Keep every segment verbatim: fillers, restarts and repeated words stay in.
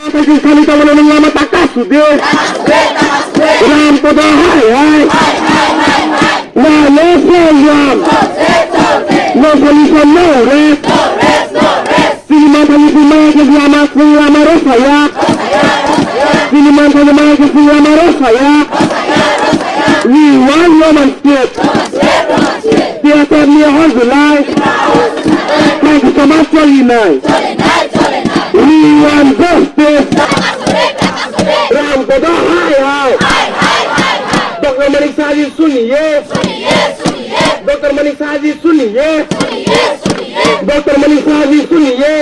Thank you, Sani Tamana, nung lama taka sude. Ram pada hai hai. Na, no program. No solution, no rest. Sini manthani phi maya khe lama, sing lama rosaya. Sini manthani maya khe sing lama rosaya. We want Roman script. Theater ni hor julai. Thank you so much, Charlie Nai. We want justice. Ram kodo hai hai. Doctor Manik Saha ji suniye. Doctor Manik Saha ji suniye. Doctor Manik Saha ji suniye.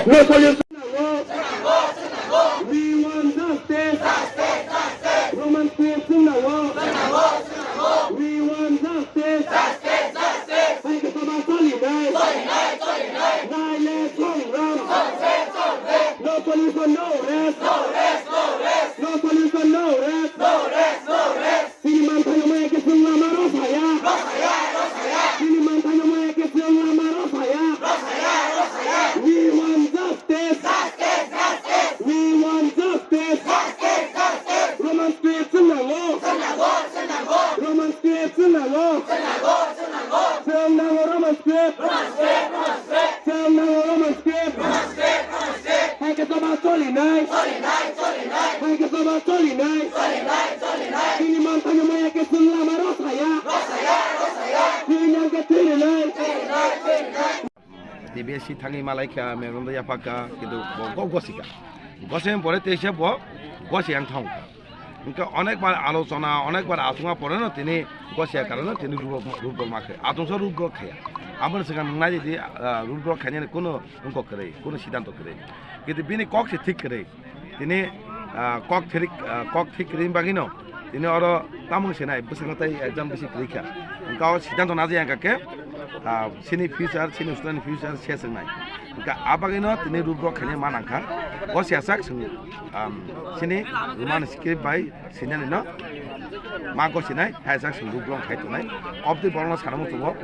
No solution. We want justice. Roman script sing na wo. We want justice. Hai khe sama soli nai. Nai le song ram. No solution, no rest. No solution, no rest. Sini manthai no maya khe sing lama rosaya. Sini manthai no maya khe sing lama rosaya. We want justice. We want justice. Roman script sing nango. Roman script sing nango. Sing nango Roman script. Sing nango Roman script. Hai khe sama soli nai. Hai khe sama soli nai. Sini manthai no maya khe sing lama rosaya. Sini nang khe thiri nai. T B S C thangwi malaikha, memorandum yaphakha, kintu bo go-, gosika. Gosini pore teisa bo gosi yang thongkha. Hingke onek bar alochona, onek bar achunga poreno tini gosia karono tini rudrok, rudrok makhe. Achungsa rudrok khaya. Aboni swkang nung nai di, ah, rudrok khainani kuno wngkok kwrwi, kuno siddhanto kwrwi. Kintu bini kok se thik kwrwi. Tini, ah, kok thirik, ah, kok thik ring bagino tini oro tamung senai bwskango tai exam bisi kwrwi kha. Hingke o siddhanto naji ang kha khe, ah, sini future, sini student future se swngnai. Hingke a bagino tini rudrok khainai ma nang kha. O se sak swng, um, sini Roman script bai sinani no ma gosinai, hai sak swng rudrok khai tongnai. Obtwi borokno sanamo tongo.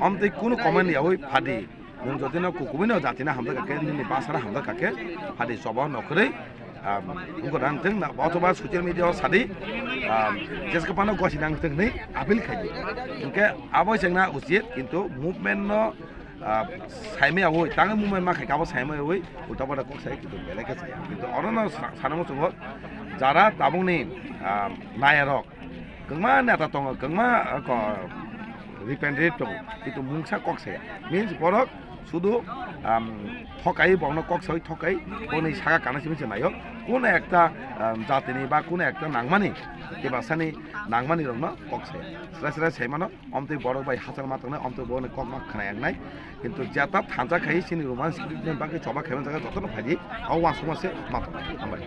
Omtwi kunu comment yaui phadi. Nwng jotino kukubuino jatino hamjak kha khe, nini basara hamjak kha khe, phadi choba no kwrwi, um, wngkha nang thung na, othoba social media o sadi, um, jeske phano gosi nang thung hinwi appeal khaidi. Hingke abo chengna uchit, kintu movement no, ah, saimaya oi, tangwi movement ma khai khe abo saimaya oi, ulta pulta kok sai, kintu belai khe saya. Kintu orono sa-, sanamo chungo, jara tabukni, ah, nayarok, kwbangma neta tongo, kwbangma, ah, ko-, representative tongo, kintu mungsa kok saya. Means borok sudu, um, thokai, borokno kok sawi thokai, boni saka kana simi se naio. Kuno ekta, um, jatini ba kuno ekta nangmani, kebasani nangmani rokno kok saya. Srai srai sai mano, omtwi borok bai hachal ma tongnai, omtwi borokni kok ma khna yang nai. Kintu jeta thansa khai sini Roman script ni bagwi choba khaimani jaga jotono phaidi, o uansukma se ma tongnai. Hambai.